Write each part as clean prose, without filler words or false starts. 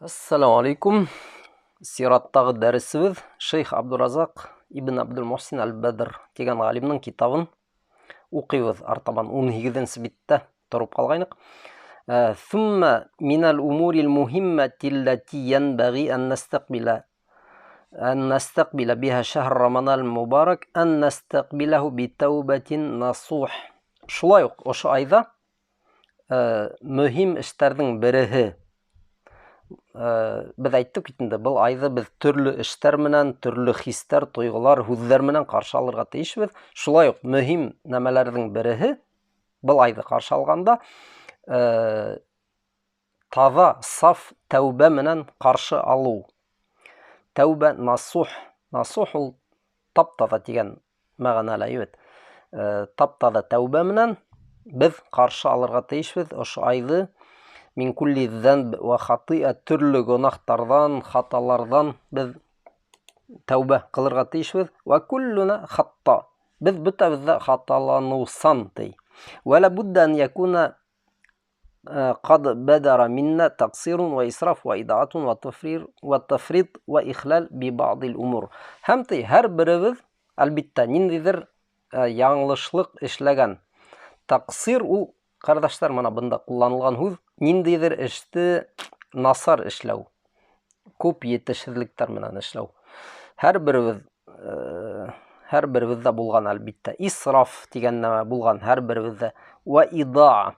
Ассаламу алейкум. Сираттағы дәресебеҙ Шейх Абдуразаҡ ибн Абдул-Мухсин Аль-Бадр тигән ғалимдың китабын уҡыйбыҙ. Артабан 18-нсе биттә тороп ҡалғайныҡ. Thumma минал умурил муһиммати аллати янбагhi ан nastaqbila биха шәһр Рамазан мубарак ан nastaqbilahu битәүбәтин насух. Шулай уҡ ошо айҙа мөһим эштәрҙең береһе, беҙ әйттек бит инде, был айҙы беҙ төрлө эштәр менән, төрлө хистәр, тойғолар, һүҙҙәр менән ҡаршы алырға тейешбеҙ. Шулай уҡ мөһим нәмәләрҙең береһе был айҙы ҡаршы алғанда таҙа, саф тәүбә менән ҡаршы алыу. Тәүбә насух. Насух ул тап-таҙа тигән мәғәнәлә бит. Тап-таҙа тәүбә менән беҙ ҡаршы алырға тейешбеҙ ошо айҙы. Мин кулли ҙәнб вә хатиа, төрлө гонаһтарҙан, хаталарҙан беҙ тәүбә ҡылырға тейешбеҙ. Вә куллуна хатта. Беҙ бөтәбеҙ ҙә хаталаныусан ти. Вә ла будда ан якуна ҡад бәдәра минна тәҡсирун вә исраф вә идаатун вә тафрир вә тафрит вә ихлал би баъдил умур. Һәм ти һәр беребеҙ әлбиттә ниндәйҙер яңылышлыҡ эшләгән. Тәҡсир ул, ҡәрҙәштәр, мына бында ҡулланылған һүҙ, ниндәйҙер эште насар эшләү, күп етешһеҙлектәр менән эшләү. Һәр беребеҙҙә булған әлбиттә. Исраф тигән нәмә булған һәр беребеҙҙә. Вә иdaa,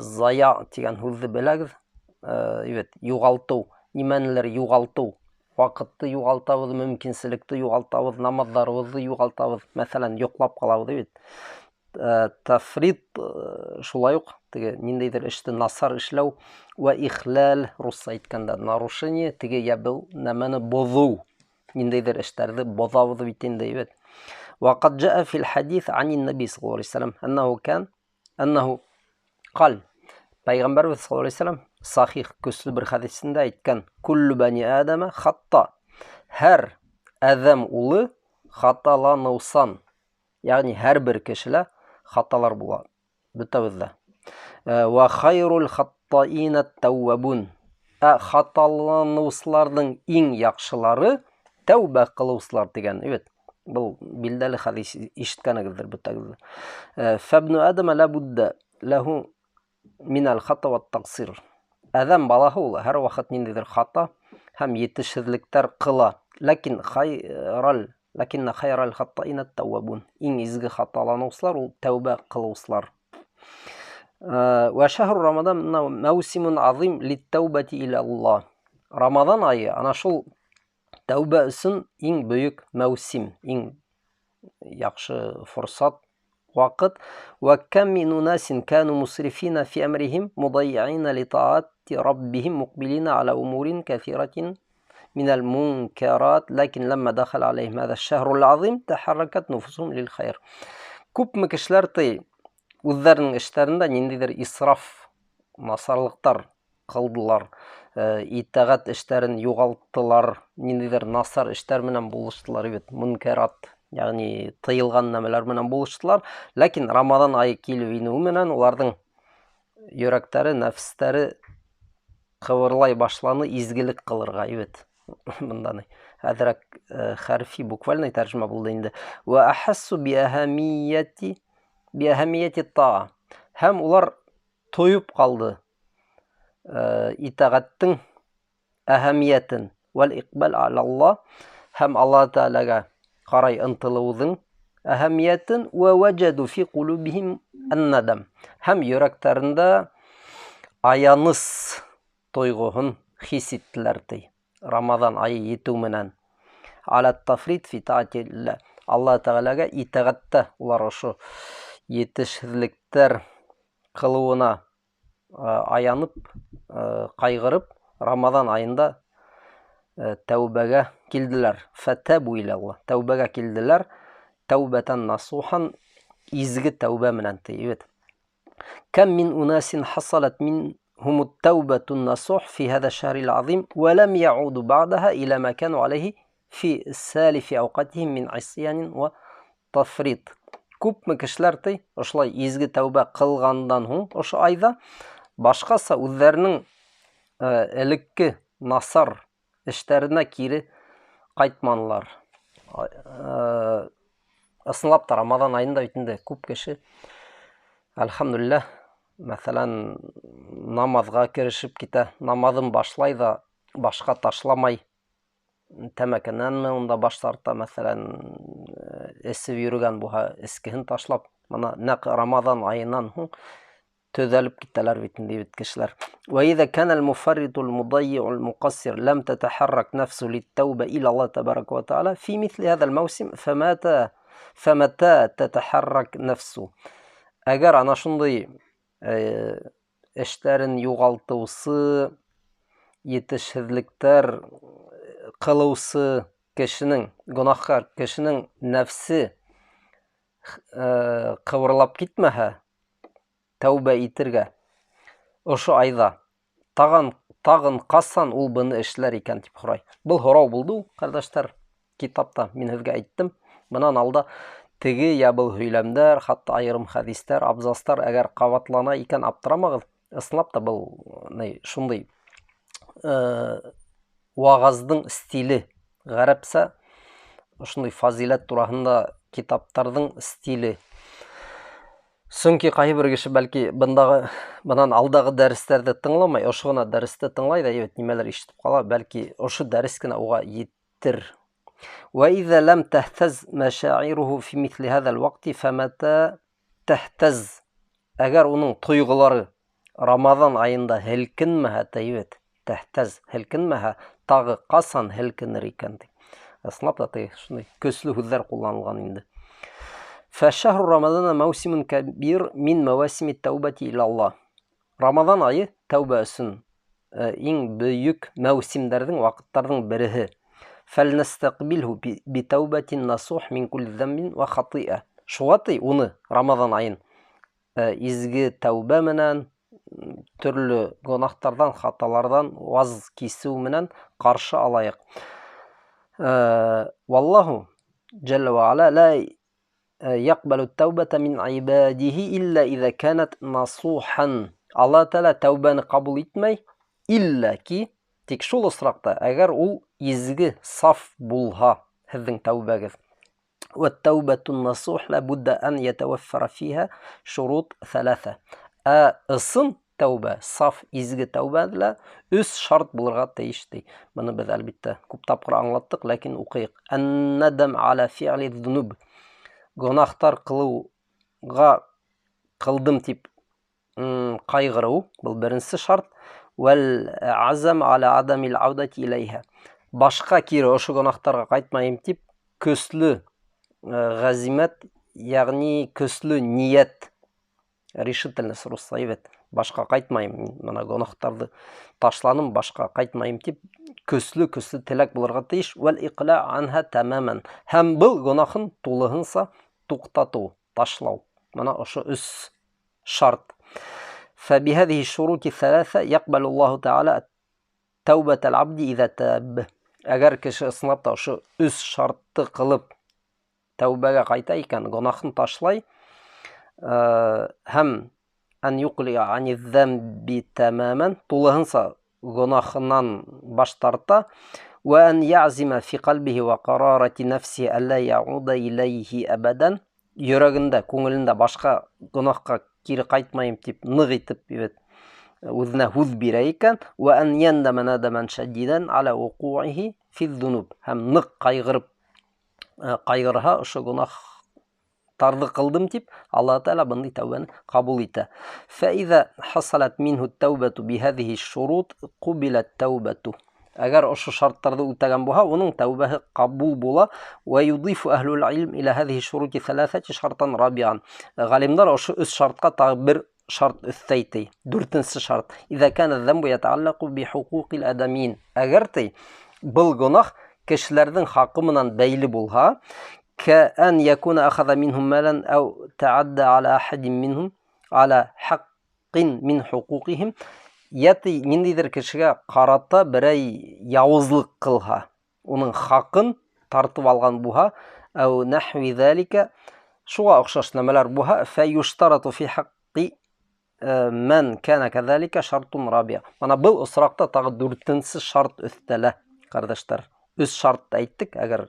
зая тигән һүҙҙе беләгеҙ. Evet, юғалтыу, нимәнелер юғалтыу. Ваҡытты юғалтабыҙ, мөмкинселекте юғалтабыҙ, намаҙҙарыбыҙҙы юғалтабыҙ. Мәҫәлән, йоҡлап ҡалабыҙ бит. Тафрит, шулай уҡ теге ниндәйҙер эште насар эшләү. Вә ихләл, русса әйткәндә нарушение, теге йә был нәмәне боҙоу, ниндәйҙер эштәрҙе боҙабыҙ бит инде, бит. Вә ҡад жаа фил хадис анин наби саллаллаху алейхи вәсәләм аннаху кан аннаху ҡал. Пәйғәмбәрбеҙ саллаллаху алейхи вәсәләм сахих көслө бер хәдисендә әйткән: куллу бани адама хатта. Һәр әҙәм улы хаталаныусан. Ягъни һәр бер кешелә хаталар була, бөтәбеҙҙә. Вә хайрул хаттаина тәүәбун. Ә хаталаныусыларҙың иң яҡшылары тәүбә ҡылыусылар тигән, бит. Был билдәле хәдис, ишеткәнегеҙҙер бөтәгеҙ. Фәбну адама ла будда ләһу минәл хата ват тақсир. Әҙәм балаһы ул һәр ваҡыт ниндәйҙер хата һәм етешһеҙлектәр ҡыла. Ләкин хайрал, ләкиннә хайрал хаттаина тәүәбун. Иң изге хаталаныусылар ул тәүбә ҡылыусылар. Вә шәһру Рамадан мәүсимун азим литтәүбәти иля Аллаһ. Рамаҙан айы ана шул тәүбә өсөн иң бөйөк мәүсим, иң яҡшы форсат, ваҡыт. Вә кәм мин унасин кану мусрифина фи әмрихим мудаййина литаати раббихим муқбилина аля умурин кәҫиратин минәл мункарат, ләкин ләммә дахал алейхим һәҙә шәһрул азим тәхәррәкәт нуфусухум лил хайр. Күпме кешеләр ти үҙҙәренең эштәрендә ниндәйҙер исраф, насарлыҡтар ҡылдылар, итәғәт эштәрен юғалттылар, ниндәйҙер насар эштәр менән булыштылар, бит, мункарат, ягъни тыйылған нәмәләр менән булыштылар. Ләкин Рамаҙан айы килеп инеүе менән уларҙың йөрәктәре, нәфестәре ҡыбырлай башланы изгелек ҡылырға, бит. Бында ни әҙерәк хәрфи буквальный тәржемә булды инде. Вә әхәссу биәһәмияти таа. Һәм улар тойоп ҡалды итәғәттең әһәмиәтен. Вәл иҡбал алаллаһ, һәм Аллаһ Тәғәләгә ҡарай ынтылыуҙың әһәмиәтен. Вә вәҗәду фи ҡулубиһим ан-надам, һәм йөрәктәрендә аяныс тойғоһон хис иттеләр ти. Рамаҙан айы етеү менән аля тафрит фи таатилла, Аллаһ Тәғәләгә итәғәттә улар ошо етешһеҙлектәр ҡылыуына аянып, ҡайғырып, Рамаҙан айында тәүбәгә килделәр. Фәтәбу илә Аллаһ, тәүбәгә килделәр. Тәүбәтән насухан, изге тәүбә менән ти, бит. Кәм мин унасин хасалат минһум ат-тәүбәту насух фи һәҙә шәһрил азим вә ләм яуду баъдаһа иля ма кану алейхи фи салифи ауҡатихим мин исянин ва тафрит. Күпме кешеләр ти ошолай изге тәүбә ҡылғандан һуң ошо айҙа башҡаса үҙҙәренең Элекке насар эштәренә кире ҡайтманылар. Ысынлап та Рамаҙан айында бит инде күп кеше, әлхәмдүлилләһ, мәҫәлән, намаҙға керешеп китә, намаҙын башлай ҙа башҡа ташламай, тәмәкенәнме унда баш тарта, мәҫәлән, эсеп йөрөгән булһа, эскеһен ташлап, мына нәҡ Рамаҙан айынан һуң төҙәлеп китәләр бит инде бит кешеләр. Ва иза кана ал-муфарриту ал-мудаййи'у ал-муқассир лам татахаррак нафсу лит-тауба ила Аллах табарака ва тааля фи мисли хаза ал-маусим фамата фамата татахаррак нафсу. Әгәр ана шундай эштәрен юғалтыусы, етешһеҙлектәр ҡылыусы кешенең, гонаһкар кешенең нәфсе ҡыбырлап китмәһә, тәүбә итергә ошо айҙа тағын ҡасан ул быны эшләр икән тип һорай. Был һорау булды ул, ҡәрҙәштәр, китапта мин һеҙгә әйттем. Бынан алда теге я был һөйләмдәр, хатта айырым хәдистәр, абзацтар әгәр ҡабатлана икән, аптырамағыҙ. Ысынлап та был ни шундай вағаздың стиле, ғәрәпсә ошондай фазиләт тураһында китаптарҙың стиле. Сөнки ҡайһы бер кеше бәлки бындағы бынан алдағы дәрестәрҙе тыңламай, ошо ғына дәресте тыңлай ҙа ебет нимәлер ишетеп ҡала, бәлки ошо дәрес кенә уға еттер. Ва иза лам тахтаз машаируһу фи мисли хаза ал-вақти фамата тахтаз. Әгәр уның тойғолары Рамаҙан айында һелкенмәһә, тәйбет, тахтаз һелкенмәһә, тағы ҡасан һелкенер икән ти. Ысынлап та теге шундай көслө һүҙҙәр ҡулланылған инде. Фәшәһру Рамазана маусимун кабир мин мавасими тәүбәти ила Аллаһ. Рамаҙан айы тәүбә өсөн иң бөйөк мәүсимдәрҙең, ваҡыттарҙың береһе. Фәлнәстәҡбилһу битәүбәтин насух мин кулли ҙәмбин вә хатиә. Шуға ти уны Рамаҙан айын изге тәүбә менән, төрлө гонаһтарҙан, хаталарҙан ваз кисеү менән ҡаршы алайыҡ. Валлаһу джәллә вә аля ла яҡбалу тәүбәтә мин ибадиһи илля иза канат насухан. Аллаһ Тәғәлә тәүбәне ҡабул итмәй, илля ки, тик шул осраҡта, әгәр ул изге, саф булһа, һеҙҙең тәүбәгеҙ. Вә тәүбәтун насух ла будда ан ятаваффара фиһа шурут саласа. Ә ысын тәүбә, саф, изге тәүбә лә өс шарт булырға тейеш ти. Быны беҙ әлбиттә күп тапҡыр аңлаттыҡ, ләкин уҡыйыҡ. Ан-надам аля фи'ли ҙунуб. Гонахтар ҡылыуға ҡылдым тип ҡайғырыу, был беренсе шарт. Вәл азам аля адамил аудати иләйһә. Башҡа кире ошо гонахтарға ҡайтмайым тип көслө ғәзимәт, йәғни көслө ниәт, решительность русса бит. Башҡа ҡайтмайым, мына гонахтарҙы ташланым, башҡа ҡайтмайым тип көслө теләк булырға тейеш. Вәл иҡла анһа тамаман. Һәм был гонахын тулыһынса туҡтатыу, ташлау. Мына ошо өс шарт. فبهذه الشروط الثلاثة يقبل الله تعالى توبة العبد إذا تاب. Әгәр кеше ысынлап та ошо өс шартты ҡылып тәүбәгә ҡайта икән, гонахын ташлай, һәм ан юҡлиа ани ҙәмби тамаман, тулыһынса гонахынан баш тарта, вә ан яъзима фи ҡәлбиһи вә ҡарарати нәфсиһи әллә яғуда иләйһи әбәдән, йөрәгендә, күңелендә башҡа гонахҡа кире ҡайтмайым тип ныҡ итеп бит үҙенә һүҙ бирә икән, вә ан яндама надаман шадидан аля вуҡуихи фиҙ-ҙунуб, һәм ныҡ ҡайғырып, ҡайғырһа ошо гонахтарҙы ҡылдым тип, Аллаһ Тәғәлә бындай тәүбәне ҡабул итә. Фәизә хасалат минһу тәүбәту биһәҙиһи шурут ҡубилат тәүбәту. Әгәр ошо шарттарҙы үтәгән булһа, уның тәүбәһе ҡабул була. Вә юдифу әһлул илм иля һәҙиһи шурути ҫәләҫәти шартан рабиан. Ғалимдар ошо өс шартҡа тағы бер шарт өҫтәй ти. Дүртенсе шарт. Иҙә кәнә ҙәмбу ятааллаҡу бихуҡуҡил адамин. Әгәр ти был гонаһ кешеләрҙең хаҡы менән бәйле булһа, кә ан якуна ахаҙа минһум малан ау таадда аля ахадин минһум аля хаҡҡин мин хуҡуҡиһим, йәки ниндәйҙер кешегә ҡарата берәй яуызлыҡ ҡылһа, уның хаҡын тартып алған булһа, ау нахви залика, шуға оҡшаш нәмәләр булһа, фәюштарату фи хаҡҡи мән кәнә кәҙәликә шартун рабиа. Мына был осраҡта тағы дүртенсе шарт өҫтәлә, ҡәрҙәштәр. Өс шарт әйттек, әгәр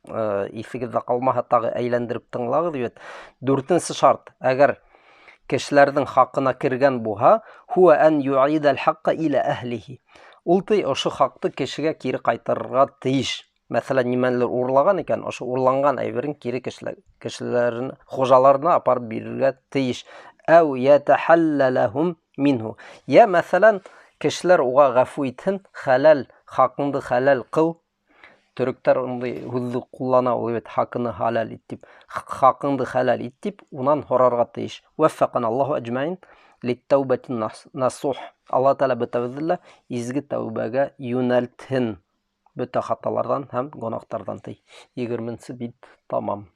иҫегеҙҙә ҡалмаһа, тағы әйләндереп тыңлағыҙ бит. Дүртенсе шарт, әгәр кешеләрҙең хаҡына кергән булһа, хуа ан юидал хаққа иля әһлихи. Ул ти ошо хаҡты кешегә кире ҡайтарырға тейеш. Мәҫәлән, нимәнелер урлаған икән, ошо урланған әйберен кире кешеләрен, хужаларына апарып бирергә тейеш. Әү ятахаллалахум минһу. Йә, мәҫәлән, кешеләр уға ғәфү итһен, хәләл, хаҡыңды хәләл ҡыл. Төрөктәр ундай һүҙҙе ҡуллана ул бит, хаҡыны хәләл ит тип. Хаҡыңды хәләл ит тип, унан һорарға тейеш. Вәффәҡана Аллаһу әжмәин литтәүбәтин насух. Алла Тәғәлә бөтәбеҙҙе лә изге тәүбәгә йүнәлтһен. Бөтә хаталарҙан һәм гонаһтарҙан ти. 20-нсе бит тамам.